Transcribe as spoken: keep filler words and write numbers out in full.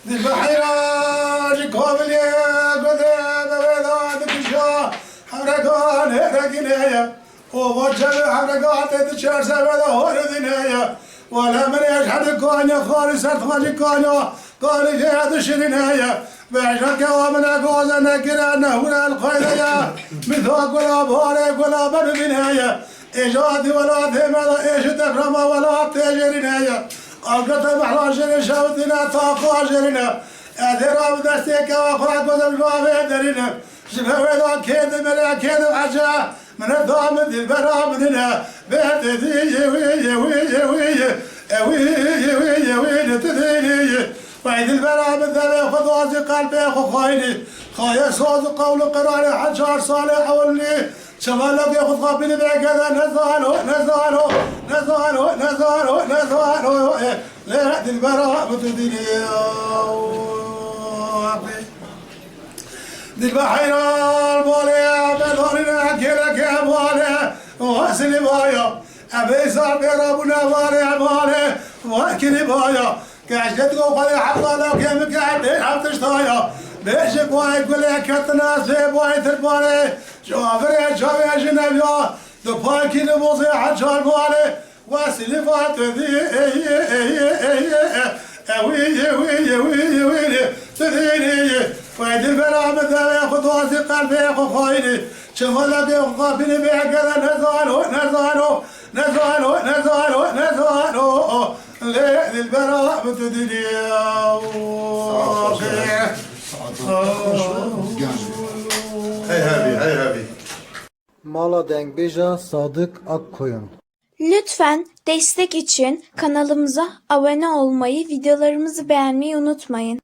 Di behra ji Kobilê gode be wê da dikişa, hewrekan hêrekî neye. Ova çevê hewrekan tê di çerseve de horê di neye. Wele min ê ji hedi kanya xalî ser xalî kanya, xalî jê di şirî neye. Bêjna ke wa min e goze nekire, ne hûre el xweyde ye. Min da gula bahare, gula ber bîneye. Êja di welatê me de êşî deprema welat tê jêrîne ye. Agirte behra jêrî şewitîne, taqa jêrîne. Ez ê ra bi destê kewa xwe gozem ji bavê derîne. Ji ber wê da kê dimire, kê diece. Min e da min dilbera min nine. Bê te dî yê wî, yê wî, yê wî, yê. E wî, yê wî, yê wî, ne te dî yê. Wey dilbera min devê xwe dozî qelbê xwe xwayînî. Xaye soz û qewl û qirarê hecar salê ewilî. Çavalekê xwe xapînî bêgede nezano, nezano, nezano, nezano, nezano, e, lê dilbera bi tu dînî. Dilbe heyran balê, bedarîne kêleke balê, wesilî vaya. Ebê îsar bê rabûne balê, balê, wekilî vaya. Keşket go xwedê heta lawkê min ke bê ev tiştaya. Bê ji boyê gulê ketine zê boyê tirbarê. Ji avirê çavê ji nevya. Di pakî li bozê hecar balê. Wesilî va tu dî ê yê ê yê ê yê ê. Ewî yê wî yê wî yê wî yê. Tu dî nî yê. Wey dilbera min devê xwe dozî qelbê xwe xwayînî. Çi xwe lebê xwe xapînî bê gere nezano nezano. Nezano, nezano, nezano. Lê dilbera bi tu dilî. Hey hebî, hey hebî. Mala dengbêja Sadık Akkoyun. Lütfen destek için kanalımıza abone olmayı, videolarımızı beğenmeyi unutmayın.